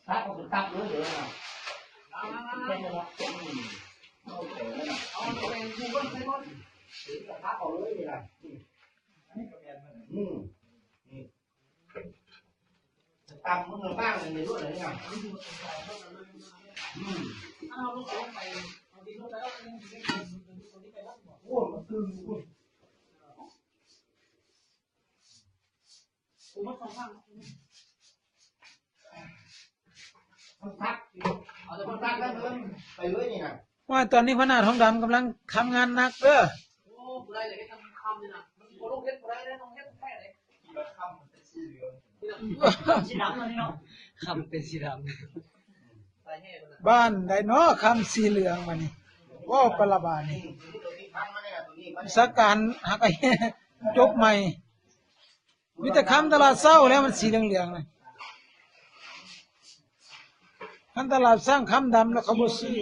ຕັດເອົາເປັນຕັບເລີຍເດີນະ ເອົາມາໆໆ ເອົາແປງຢູ່ເບິ່ງໃສ່ໝົດ ຕັດເອົາເລີຍນີ້ນະ ອືມ ນີ້ ຕຳມັນບາງໆ ນີ້ໂລດນີ້ນະ ອືມ ໂອ້ ມັນຕຶງຢູ່ ມັນພັກຢູ່ ເອົາແຕ່ມັນພັກແລ້ວເດີນໄປເລີຍນີ້ນະ ວ່າຕອນນີ້ພະນາດທອງດຳກຳລັງທຳງານໜັກເດີ ໂອ້ ບໍ່ໄດ້ເລີຍ ເຮັດທຳຄ່ຳນີ້ນະ ມັນບໍ່ລົງເຮັດບໍ່ໄດ້ເດ້ ຕ້ອງເຮັດແທ້ເດ້ ຄ່ຳເປັນສີເຫຼືອງ ສີດຳເນາະ ຄ່ຳເປັນສີດຳ ບ້ານໃດເນາະຄ່ຳສີເຫຼືອງບາດນີ້ ເວົ້າໄປລະບາດນີ້ ວິຊາການຫາກະແຮງ ຈົບໃໝ່ ມີແຕ່ຄ່ຳຕະຫຼາດເຊົ້າແລ້ວ ມັນສີເຫຼືອງໆນະ ຄັນຕະຫຼາດຊ້າງຄ່ຳດຳແລ້ວເຂົາບໍ່ຊື້